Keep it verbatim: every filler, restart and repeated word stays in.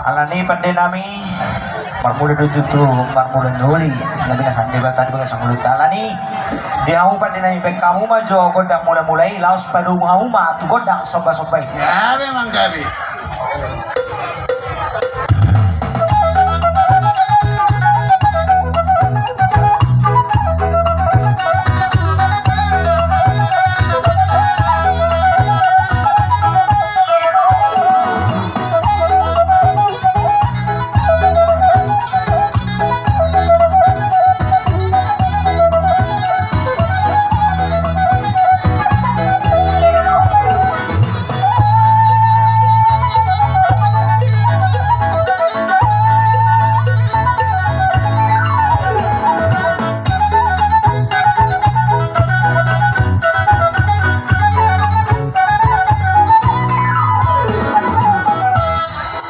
Alani pande nami, marmula do tutu, marmula ni uli, na binahen Debata di bagasan ngolunta. Alani, di hamu pande nami, baen hamu ma jo gondang mula-mula i, laos padomu hamu ma tu gondang somba-somba i. Gabe, Amang, gabe.